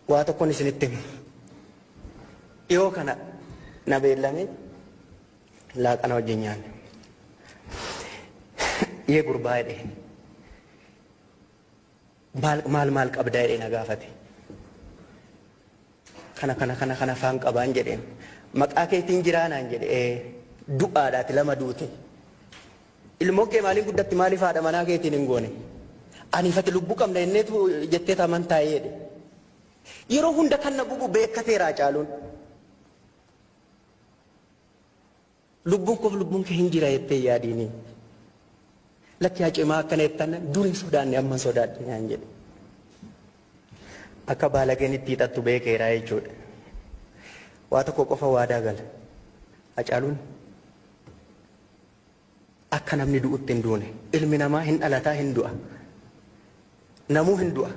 Waa tokkoon isinitti hima. Dhiyoo kana na beellamee laaqana wajjin nyaanne. Yee gurbaa jedhee maal maal maal qabdaa jedhee na gaafate. Kana kana kana kana faan qabaan jedheen. Maqaa keetiin jiraa naan jedhe du'aadhaati lama duute. Ilmoon kee maaliin guddatti maaliif haadha manaa keetiin hin goone? Aniifati lubbuu qabna jenneetu jettee taman taa'ee jedhe. Yeroo hunda kan na gubu beekkateera Hacaaluun. Lubbuun koof lubbuun kee hin jira jettee yaadiini. Lakki Hacee maa akkana jettan dur hin sodaanne amma hin sodaadhe naan jedhe. Akka baalageen itti hiixattu beekeera jechuudha. Waa tokko qofa waadaa gala. Hacaaluun akka namni du'utti hin duune. Ilmi namaa hin dhalataa hin du'a. Namuu hin du'a.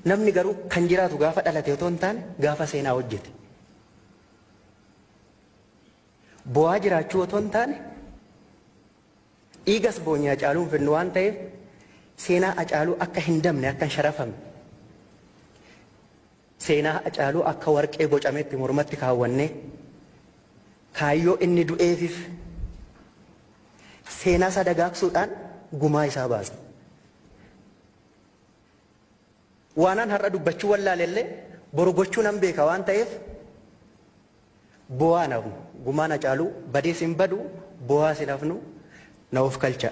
Namni garuu kan jiraatu gaafa dhalate otoo hin taane gaafa seenaa hojjete. Bo'aa jiraachuu otoo hin taane dhiigas boonye Hacaaluu hin fidnu waan ta'eef seenaa Hacaaluu akka hin dabne akka hin sharafamne seenaa Hacaaluu akka warqee bocametti mormatti kaawwannee kaayyoo inni du'eefif seenaa isaa dagaagsuudhaan gumaa isaa baasna. Waanan har'a dubbachuu wallaalellee boru gochuu nan beeka waan ta'eef bo'aa nafnu gumaan Hacaaluu badees hin badu bo'aas hin hafnu na of kalcha.